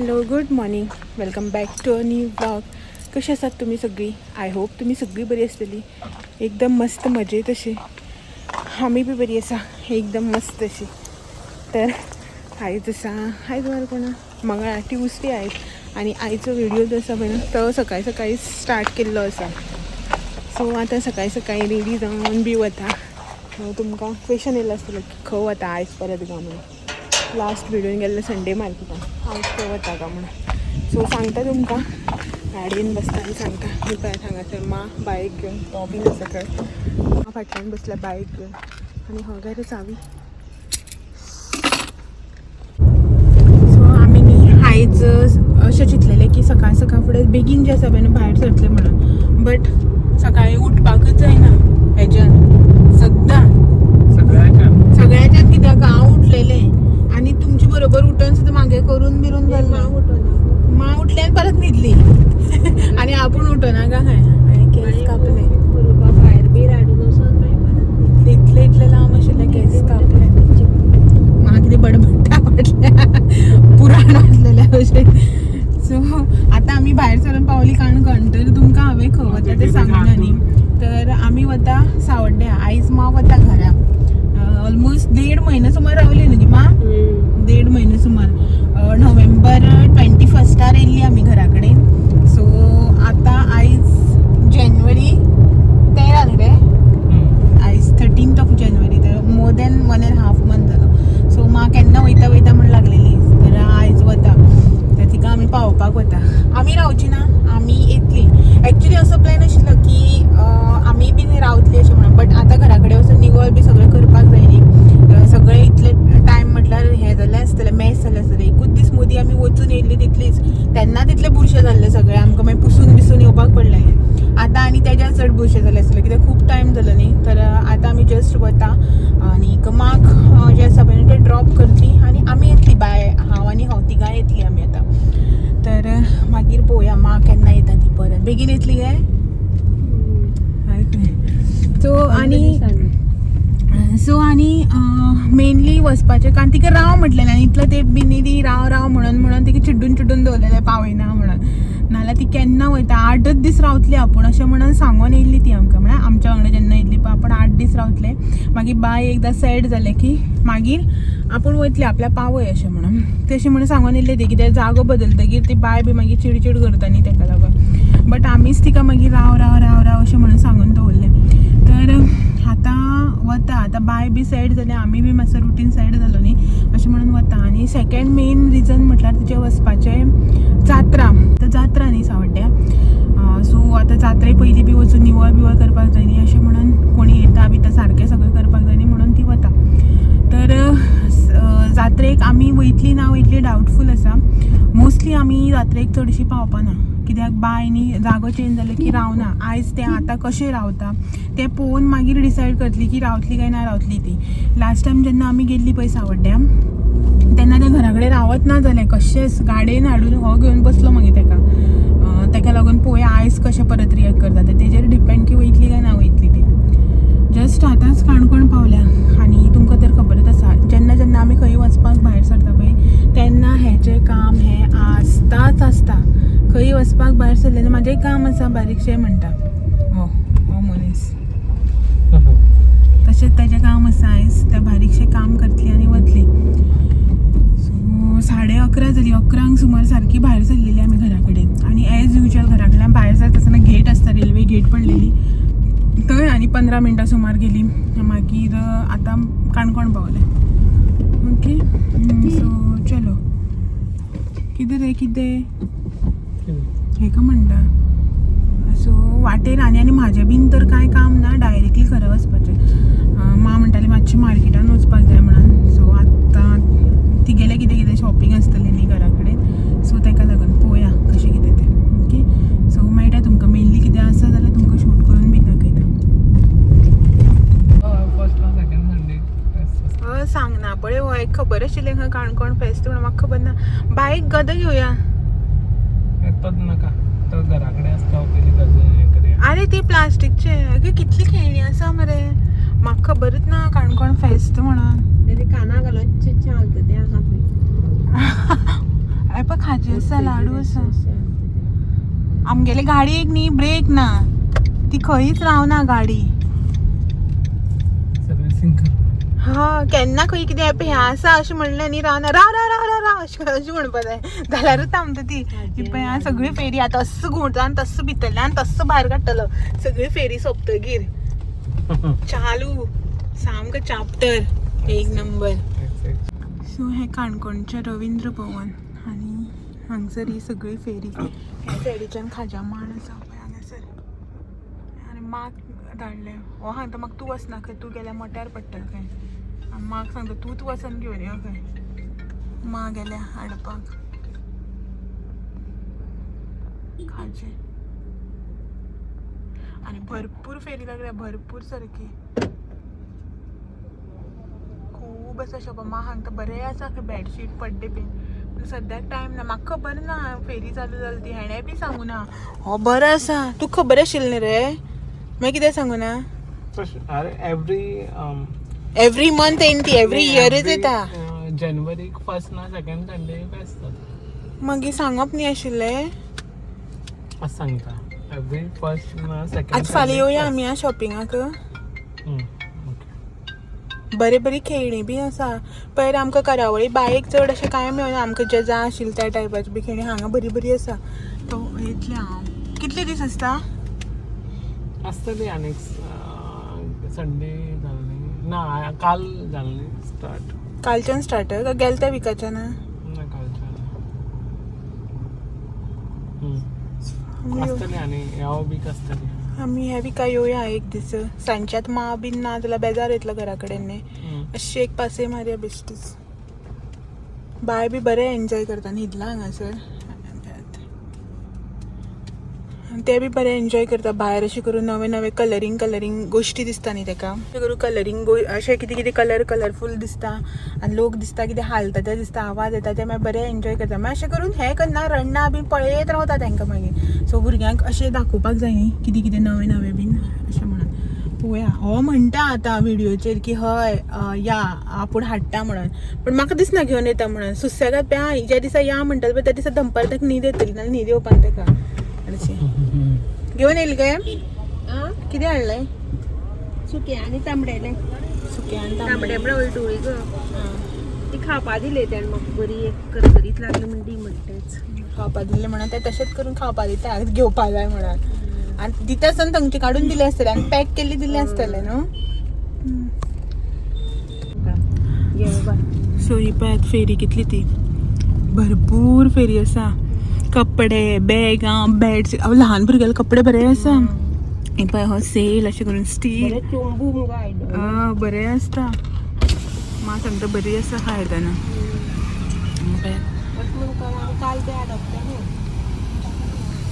Hello, good morning, welcome back to a new vlog. कशी आसात तुमी सगळीं? I hope तुमी सगळीं बरी आसतली, एकदम मस्त मजेत अशी. आमी बी बरी आसा, एकदम मस्त अशी. तर आयज आसा, आयज वार कोणा मंगळार, ट्युजडे आयज. आनी आयचो व्हिडिओ जो आसा पळय न्हू, तो सकाळी सकाळी स्टार्ट केल्लो आसा. सो आतां सकाळी सकाळी रेडी जावन बी वता. सो तुमकां क्वेशन येयलो आसतलो की खंय वता आयज परत गा म्हणून. लास्ट व्हिडियोन गेल्ले संडे मार्केटान, आयज खंय वता गा म्हणून. सो सांगता तुमकां, गाडयेन बसता आनी सांगता. मी पळय हांगासर मा बायक घेवन, तो बीन आसा थंय. मा फाटल्यान बसल्या बायक घेवन आनी हो काय रे चावी. सो आमी न्ही आयज अशें चिंतलेलें की सकाळ सकाळ फुडें बेगीन जें आसा पळय न्हू भायर सरतलें म्हणून, बट सकाळी उठपाकच जायना हेज्यान सद्दां. सगळ्याच्या. सगळ्याच्यान. कित्याक हांव उठलेलें आनी तुमचे बरोबर उठून सुद्दां मागे करून बिरून जालें. मा उठलें आनी परत न्हिदली आनी आपूण उठना का खंय. हांवें केंस कापले. भायर बीर हाडून वचोन मागीर परत. इतले इतले लांब आशिल्ले केंस कापले. म्हाका कितें बडबडटा फाटल्या, पुराण वाचलेलें अशें. सो आतां आमी भायर सरून पावली काणकोण. तर तुमकां हांवें खंय वता तें सांगना न्ही. तर आमी वता सावड्ड्या. आयज मा वता घरा. ऑलमोस्ट देड म्हयनो सुमार रावली न्ही मा? देड म्हयनो सुमार. नोव्हेंबर 21 येयल्ली आमी घरा कडेन. सो आतां आयज जानेवारी 13 न्ही रे? आयज 13th of January. तर more than one and half month जालो. सो मा केन्ना वयता वयता म्हण लागलेली, तर आयज वता. तर तिका आमी पावोवपाक वता. आमी रावची ना, आमी येतली. एक्चुली असो प्लॅन आशिल्लो की आमी बीन रावतली अशें म्हणून, बट आतां घरा कडेन वचून निवळ बी सगळें करपाक जाय न्ही. सगळें इतले टायम म्हटल्यार हें जालें आसतलें, मॅस जालें आसतलें. एकूच दीस मदीं आमी वचून येयल्ली तितलीच, तेन्ना तितलें बुरशें जाल्लें सगळें. आमकां मागीर पुसून बिसून येवपाक पडलें. आतां आनी तेज्या चड बुरशें जालें आसतलें, कित्याक खूब टायम जालो न्ही. तर आतां आमी जस्ट वता आनी माक जें आसा पळय न्हू तें ड्रॉप करतली आनी आमी येतली. बाय, हांव आनी हांव तिगांय येतली आमी आतां. तर मागीर पळोवया मा केन्ना येता ती परत. बेगीन येतली काय. सो आनी सो आनी मेनली वचपाचें कारण तिका राव म्हटलेलें आनी इतलो तेंप बी न्ही ती राव राव म्हणून म्हणून तिका चिड्डून चिड्डून दवरलेलें, पावयना म्हणून. नाल्यार ती केन्ना वयता, 8च दीस रावतली आपूण अशें म्हणून सांगून येयल्ली ती आमकां. म्हळ्यार आमच्या वांगडा जेन्ना येयल्ली पळय, आपूण 8 दीस रावतले, मागीर बाय एकदां सेट जालें की मागीर आपूण वयतली, आपल्याक पावय अशें म्हणून. तशें म्हणून सांगून येयल्ली ती. कित्याक जागो बदलतगीर ती बाय बी मागीर चिडचिड करता न्ही, तेका लागून. बट आमीच तिका मागीर राव राव राव राव अशें म्हणून सांगून दवरलें. तर आतां वता. आतां बाय बी सेट जालें, आमी बी मातसो रुटीन सेट जालो न्ही, अशें म्हणून वता. आनी सेकंड मेन रिजन म्हटल्यार तिचें वचपाचें जात्रा. आतां जात्रा न्ही सावड्ड्या. सो आतां जात्रे पयलीं बी वचून निवळ बिवळ करपाक जाय न्ही, अशें म्हणून. कोणी येता बिता, सारकें सगळें करपाक जाय न्ही म्हणून ती वता. तर जात्रेक आमी वयतली ना वयतली डावटफूल आसा. मोस्टली आमी जात्रेक चडशी पावपाना, कित्याक बाय न्ही जागो चेंज जालो की रावना. आयज तें आतां कशें रावता तें पळोवन मागीर डिसायड करतली की रावतली काय ना रावतली ती. लास्ट टायम जेन्ना आमी गेल्ली पळय सावड्ड्या, तेन्ना तें घरा कडेन रावत ना जालें कशेंच. गाडयेन हाडून हो घेवन बसलो मागीर तेका. तेका लागून पळोवया आयज कशें परत रिएक्ट करता तें, तेजेर डिपेंड की वयतली काय ना वयतली ती. जस्ट आतांच काणकोण पावल्या. आनी तुमकां तर खबरच आसा, जेन्ना जेन्ना आमी खंय वचपाक भायर सरता पळय, तेन्ना हेचें काम हें आसताच आसता. खंय वचपाक भायर सरलें जाल्यार म्हाजें काम आसा बारीकशें म्हणटा हो हो मनीस. तशेंच तेजें काम आसा आयज, तें बारीकशें काम करतली आनी वतली. सो 11:30 जाली. 11 सुमार सारकी भायर सरलेली आमी घरा कडेन. आनी एज युजल घरा कडल्यान भायर सरता आसतना गेट आसता, रेल्वे गेट पडलेली थंय आनी 15 मिनटां सुमार गेली. मागीर आतां काणकोण पावले. ओके, सो चलो. कितें रे, कितें हेका म्हणटा. सो वाटेर आनी आनी म्हाजें बीन तर कांय काम ना, डायरेक्टली घरा वचपाचें. मा म्हणटाली मातशें मार्केटान वचपाक जाय म्हणून. सो आतां तिगेलें कितें कितें शॉपिंग आसतलें न्ही घरा कडेन, सो तेका लागून पळोवया कशें कितें तें. ओके, सो मेळटा तुमकां. मेनली कितें आसा जाल्यार तुमकां शूट करून बी दाखयता. फर्स्ट ना सेकंड संडे. सांगना पळय, हो एक खबर आशिल्लें खंय काणकोण फेस्त म्हणून, म्हाका खबर ना. बायक गद घेवया. तोच नाका, तो घरा कडेन आसता, पयलीं गज हें करया. अरे, ती प्लास्टिकचे अगे कितली खेळणी आसा मरे. म्हाका खबरच ना काणकोण फेस्त म्हणून. ते काना घालून चालता ते आहा थंय. हय पळय खाजें आसा, लाडू आसा. आमगेले गाडयेक न्ही ब्रेक ना, ती खंयच रावना गाडी. सर्विसिंग कर. हा केन्ना खंय कितें हें आसा अशें म्हणलें न्ही, रावना, राव राव राव राव राव अशें अशें म्हणपा जाय, जाल्यारूच थांबता ती. ही पळय आं सगळी फेरी आतां तस्स घुंवता आनी तस्स भितरल्यान तस्स भायर काडटलो सगळी फेरी सोंपतगीर. चालू सामको चाप्टर एक नंबर. सो हें काणकोणचें रविंद्र भवन आनी हांगसर ही सगळी फेरी. ह्या सायडीच्यान खाज्या माण आसा पळय हांगासर. आनी माक धाडलें, हो सांगता म्हाका तूं वचना खंय, तूं गेल्यार मोट्यार पडटलें खंय. आनी माक सांगता तूंच वचोन घेवन यो खंय. मा गेल्या हाडपाक खाजें. आनी भरपूर फेरी लागल्या, भरपूर सारकी खूब आसा शॉपां. मा सांगता बरें आसा खंय बेडशीट पड्डे बीन, पूण सद्याक टायम ना. म्हाका खबर ना फेरी चालू जाली ती, हेणें बी सांगू ना. हो बरो आसा, तुका खबर आशिल्लें न्ही रे, मागीर कितें सांगू ना? अरे एवरी एवरी मंथ येयन ती, एवरी इयरच येता. जनवरीक फर्स्ट ना सेकंड संडे आसतात. मागीर सांगप न्ही आशिल्लें. अशें सांगता एवरी फर्स्ट ना सेकंड. आज फाल्यां येवया आमी आं शॉपिंगाक. बरी बरी खेळणी बी आसा. पयर आमकां करावळी बायेक चड अशें कांय मेळना, आमकां जें जाय आशिल्लें त्या टायपाची बी खेळणी हांगा बरी बरी आसा. तो येतलें हांव. कितले दीस आसता? आसतली आनी संडे जालें न्ही ना, काल जालें न्ही स्टार्ट. कालच्यान स्टार्ट काय गेले त्या विकाच्यान? ना, कालच्यान आसतली आनी ह्या वीक आसतली. आमी ह्या विका येवया एक दीस. सांच्यात मा बीन ना जाल्यार बेजार येतलो घरा कडेन न्ही. अशी एक पासय मारया बेश्टीच. बाय बी बरें एन्जॉय करता, न्हिदला हांगासर. आनी ते बी बरें एन्जॉय करता भायर. अशें करून नवे नवे कलरींग कलरींग गोश्टी दिसता न्ही तेका. अशें करून कलरींग अशें कितें कितें कलर कलरफूल दिसता आनी लोक दिसता कितें हालता ते दिसता, आवाज येता, ते मागीर बरें एन्जॉय करता. मागीर अशें करून हें करना, रडना बीन, पळयत रावता तांकां मागीर. सो भुरग्यांक अशें दाखोवपाक जाय न्ही कितें कितें नवें नवें बीन अशें म्हणून. पळोवया, हो म्हणटा आतां व्हिडियोचेर की हय या आपूण हाडटा म्हणून, पूण म्हाका दिसना घेवन येता म्हणून. सुसेगाद प्या ज्या दिसा या म्हणटात पळय त्या दिसा दनपार ताका न्हीद येतली, नाल्यार न्हीद येवपाक ताका. अशें घेवन येयली काय? कितें हाडलें? सुके आनी तांबडेले. सुकें आनी तांबडे तांबडे. म्हळ्यार हळडुळी गो. ती खावपा दिले तेणें म्हाका, बरी एक करकरीत लागली म्हण दी म्हणटाच. खावपा दिलें म्हणून ते तशेंच करून खावपा दिता, घेवपा जाय म्हणून. आनी दिता आसतना थंयचे काडून दिले आसतले आनी पॅक केल्ले दिले आसतले न्हू. घे बाबा. सो ही पळयात फेरी कितली ती भरपूर फेरी आसा. कपडे, बॅगां, बेडशीट. ल्हान भुरग्याले कपडे बरे आसा. हे पळय हो सेल अशें करून स्टील. बरें चोंबू मुगो आयडो. बरें आसता. मा सांगता बरी आसा खायतना. अशें म्हण कर काल ते हाडप न्हू.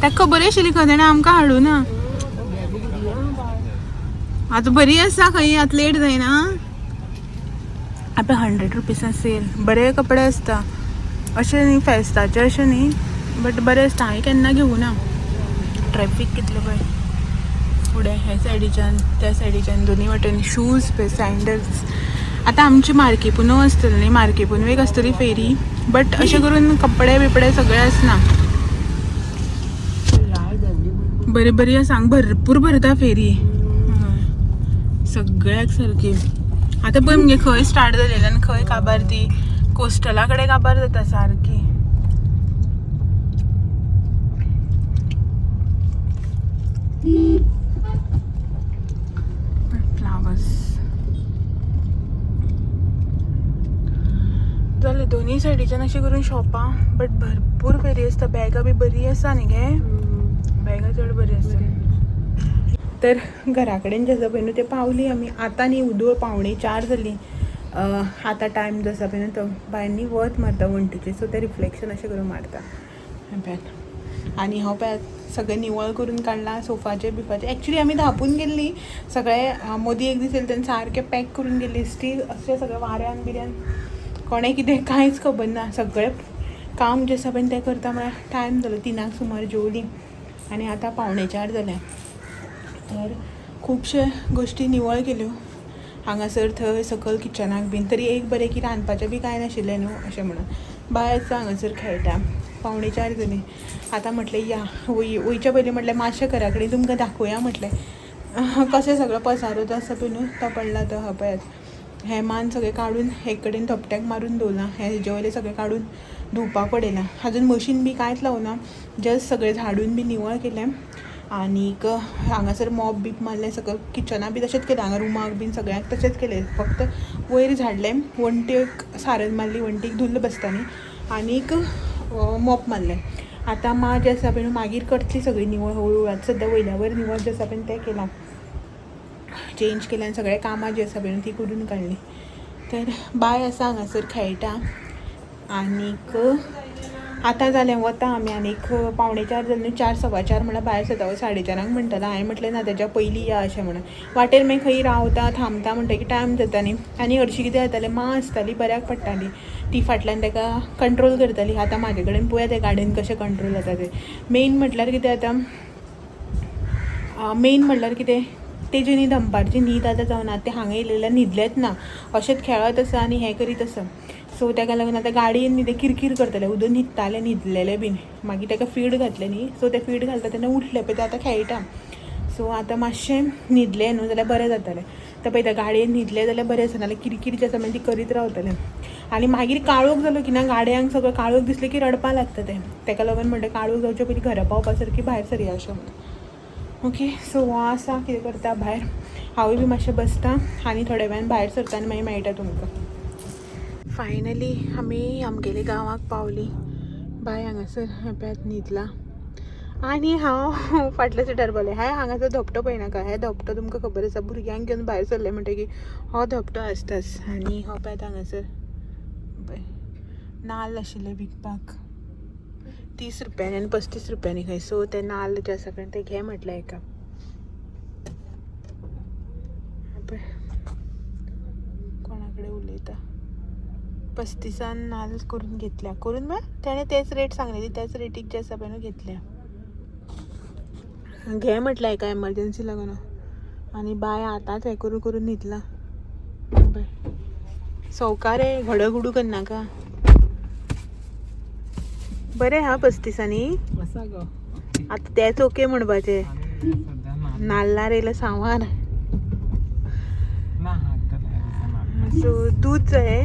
ताका खबर आशिल्ली खंय तेणें आमकां हाडूं ना. आतां बरी आसा खंय, आतां लेट जायना. आतां 100 रुपीसान सेल, बरे कपडे आसता. अशें न्ही फेस्ताचे अशें न्ही, बट बरें आसता. हांवें केन्ना घेवना. ट्रॅफीक कितलें पळय फुडें, हे सायडीच्यान त्या सायडीच्यान दोनी वाटेन. शूज पळय, सँडल्स. आतां आमची मार्की पुनव आसतली न्ही, मार्की पुनवेक आसतली फेरी, बट अशें करून कपडे बिपडे सगळे आसना. बरी बरी आसा हांगा, भरपूर भरता फेरी सगळ्याक सारकी. आतां पळय मगे खंय स्टार्ट जालेली आनी खंय काबार, ती कोस्टला कडेन काबार जाता सारकी. फ्लावर्स जाले दोन्ही सायडीच्यान अशें करून शॉपां, बट भरपूर फेरी आसता. बॅगां बी बरी आसा न्ही गे, बॅगां चड बरी आसता. तर घरा कडेन जे आसा पळय न्हू ते पावली आमी आतां न्ही, उदोळ 3:45 जालीं. आतां टायम जो आसा पळय न्हू तो भायर न्ही वत मारता वण्टीचेर, सो तें रिफ्लेक्शन अशें करून मारता. पळयात, आनी हांव पळयात सगळें निवळ करून काडलां सोफाचेर बिफाचेर. एक्चुली आमी धांपून गेल्ली सगळें, मोदी एक दीस येयले तेन्ना सारकें पॅक करून गेल्ली. स्टील अशें सगळें वाऱ्यान बिऱ्यान कोणें कितें कांयच खबर ना. सगळें काम जें आसा पळय तें करता म्हळ्यार टायम जालो. 3 सुमार जेवली आनी आतां 3:45 जाल्या. तर खुबशे गोश्टी निवळ केल्यो. हांगासर थंय सकयल किचनाक बीन. तरी एक बरें की रांदपाचें बी कांय नाशिल्लें न्हू अशें म्हणून. बाय आसा हांगासर खेळटा. 3:45 जालीं. आतां म्हटलें या वयच्या पयलीं म्हटलें मातशें घरा कडेन तुमकां दाखोवया म्हटलें कशें सगळो पसारो जो आसा पळय न्हू तो पडला तो. हा पळयात, हें मान सगळें काडून एक कडेन धपट्याक मारून दवरलां. हें हेजे वयलें सगळें काडून धुवपाक पडयलां. अजून मशीन बी कांयच लावना, जस्ट सगळें झाडून बी निवळ केलें. आनीक हांगासर मॉप बीप मारलें सकयल किचना बी तशेंच केलें. हांगा रुमाक बीन सगळ्याक तशेंच केलें. फक्त वयर झाडलें, वण्टीक सारन मारली, वण्टीक धुल्ल बसता न्ही, आनीक मॉप मारलें. आतां माँ जें आसा पळय न्हू मागीर करतली सगळी निवळ हळूहळू. आतां सद्या वयल्या वयर निवळ जें आसा पळय तें केलां, चेंज केलें आनी सगळें कामां जीं आसा पळय न्हू तीं करून काडलीं. तर बाय आसा हांगासर खेळटा. आनीक आतां जालें वता आमी. आनीक 3:45 जालें न्हू, 4 4:15 म्हळ्यार भायर सरता. 4:30 म्हणटलो. हांवें म्हटलें ना तेज्या पयलीं या अशें म्हणून. वाटेर मागीर खंय रावता थांबता म्हणटकीर टायम जाता न्ही. आनी हरशीं कितें जातालें, माँ आसताली बऱ्याक पडटाली, ती फाटल्यान ताका कंट्रोल करताली. आतां म्हाजे कडेन पळोवया तें गाडयेन कशें कंट्रोल जाता तें. मेन म्हटल्यार कितें जाता, मेन म्हटल्यार कितें तेजी न्ही दनपारची न्हीद आतां जावना. तें हांगा येयलेलें न्हिदलेंच ना, अशेंच खेळत आसा आनी हें करीत आसा. सो ताका लागून आतां गाडयेन न्ही तें किरकीर करतलें. उदक न्हिदतालें, न्हिदलेलें बीन. मागीर ताका फीड घातलें न्ही, सो तें फीड घालता तेन्ना उठलें पळय, तें आतां खेळटा. सो आतां मातशें न्हिदलें न्हू जाल्यार बरें जातलें. आतां पळयता गाडयेन न्हिदलें जाल्यार बरें आसा, नाल्यार किरकीर जी आसा मागीर ती करीत रावतलें. आनी मागीर काळोख जालो की ना, गाडयांक सगळो काळोख दिसलें की रडपाक लागता तें. ताका लागून म्हणटा काळोख जावचे पयलीं घरा पावपा सारकी भायर सरया अशें म्हणून. ओके, सो हो आसा कितें करता भायर. हांवूय बी मातशें बसता आनी थोड्या वेळान भायर सरता आनी मागीर मेळटा तुमकां. फायनली आमी आमगेले गांवाक पावली. बाय हांगासर हें न्हिदला आनी हांव फाटल्या सिटार बसलें. हें हांगासर धोपटो पळयनाका, हे धोपटो तुमकां खबर आसा, भुरग्यांक घेवन भायर सरले म्हणटकीर हो धोपटो आसताच. आनी हो पळयात हांगासर पळय नाल्ल आशिल्ले विकपाक, 30 रुपयांनी आनी 35 रुपयांनी खंय. सो ते नाल्ल जे आसा पळय ते घे म्हटलें एका. पळय कोणा कडेन उलयता. 35 नाल्ल करून घेतल्या, करून म्हळ्यार तेणें तेच रेट सांगलेली, त्याच रेटीक जे आसा पळय न्हू घेतल्या. घे म्हटलें एका एमर्जन्सी लागून. आनी बाय आतांच हें करून करून न्हिदला. पळय सवकार रे, घडघुडू करनाका. बरें हा 35 आसा गो. आतां तेच ओके म्हणपाचें. आनी सद्या ना. नाल्लार येयलो सांवार. ना हाडटलें ह्या दिसा नाल्ल. सो दूद जाय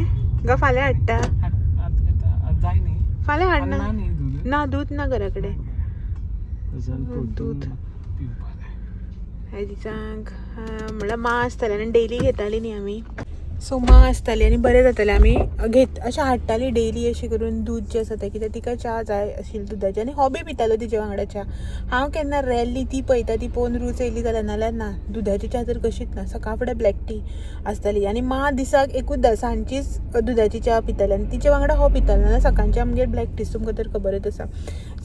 गा, फाल्यां हाडटा. आतां घेता जाय न्ही. फाल्यां हाडना. ना न्ही दूद. ना दूद ना घरा कडेन. दूद दूद. पिवपा जाय. ह्या दिसांक म्हणल्यार माँ आसताली आनी डेली घेताली न्ही आमी. सो माँ आसताली आनी बरें जातालें. आमी घेत अशें हाडटाली डेली अशें करून दूद जें आसा तें, कित्याक तिका च्या जाय आशिल्ली दुदाची आनी हो बी पितालो तिजे वांगडा च्या. हांव केन्ना रेरली ती पळयता, ती पळोवन रूच येयली जाल्यार, नाल्यार ना. दुदाची च्या तर कशीच ना. सकाळ फुडें ब्लॅक टी आसताली आनी माँ दिसाक एकूच सांजचीच दुदाची च्या पिताली आनी तिचे वांगडा हो पितालो, नाल्यार सकाळची आमगेर ब्लॅक टी, तुमकां तर खबरच आसा.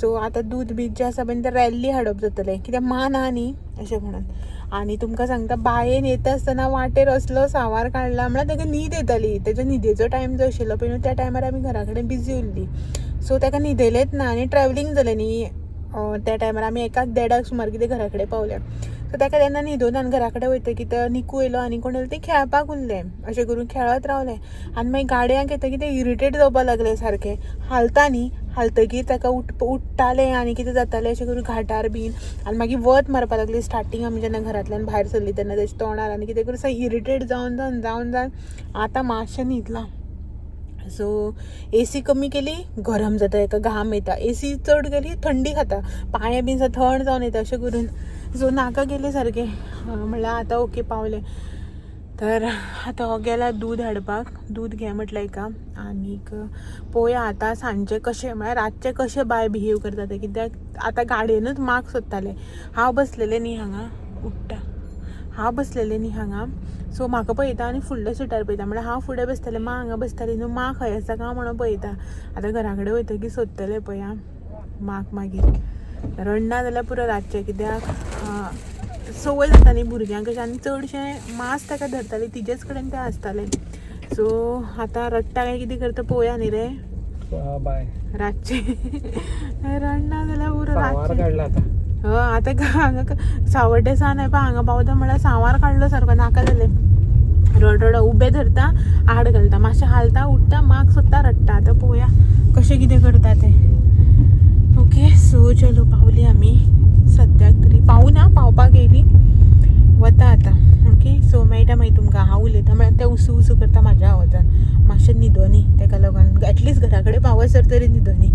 सो आतां दूद बीद जें आसा पळय तें रेरली हाडप जातलें, कित्याक माँ ना न्ही अशें म्हणून. आनी तुमकां सांगता बायेन येता आसतना वाटेर असलो सांवार काडला, म्हळ्यार ताका न्हीद येताली. तेजो न्हिदेचो टायम जो आशिल्लो पळय न्हू त्या टायमार आमी घरा कडेन बिजी उरली. सो ताका न्हिदयलेंच ना आनी ट्रेवलींग जालें न्ही त्या टायमार आमी 1-1:30 सुमार कितें घरा कडेन पावले. सो ताका तेन्ना न्हिदोना आनी घरा कडेन वयतकीर तो निकू येयलो आनी कोण येयलो, ती खेळपाक उरलें अशें करून खेळत रावलें. आनी मागीर गाडयांक येतकीर तें इरिटेट जावपाक लागलें सारकें. हालता न्ही, हालतकीर ताका उठतालें आनी कितें जातालें अशें करून घाटार बीन. आनी मागीर वत मारपाक लागली. स्टार्टींग आमी जेन्ना घरांतल्यान भायर सरली तेन्ना तेच्या तोंडार आनी कितें करून इरिटेट जावन जावन जावन जावन आतां मातशें न्हिदलां. सो एसी कमी केली गरम जाता, एका घाम येता. एसी चड केली थंडी खाता, पांये बीन थंड जावन येता अशें करून. सो नाका गेलें सारकें. म्हणल्यार आतां ओके पावलें. तर आतां हो गेला दूद हाडपाक, दूद घे म्हटलें एका. आनीक पळोवया आतां सांजचें कशें, म्हळ्यार रातचें कशें बाय बिहेव करता तें. कित्याक आतां गाडयेनूच माग सोदतालें. हांव बसलेलें न्ही हांगा, उठ्ठा हांव बसलेलें न्ही हांगा. सो म्हाका पळयता आनी फुडल्या सिटार पळयता, म्हळ्यार हांव फुडें बसतालें, माँ हांगा बसताली न्हू, माँ खंय आसा काय म्हणून पळयता. आतां घरा कडेन वयतकीर सोदतलें पळय माक. मागीर रडना जाल्यार पुरो रातचें, कित्याक संवय जाता न्ही भुरग्यांक कशें. आनी चडशें मांस ताका धरताली, तिजेच कडेन तें आसतालें. सो आतां रडटा काय कितें करता पळोवया न्ही रे. बाय रातचें रडना जाल्यार पुरो सांवार रातचें. काडला आतां. हय आतां हांगा सावड्डे सान पळय हांगा पावता म्हळ्यार सांवार काडलो सारको, नाका जालें. रड रड उबें धरता, आड घालता, मातशें हालता, उठता, माग सोदता, रडटा. आतां पळोवया कशें कितें करता तें. ओके, सो चलो पावली आमी. सद्याक तरी पावना, पावपाक येयली, वता आतां. ओके, सो मेळटा मागीर तुमकां. हांव उलयता म्हळ्यार तें उसू उसू करता म्हाज्या आवाजान. मातशें न्हिदोनी, तेका लागून एटलिस्ट घरा कडेन पावसर तरी न्हिदोनी.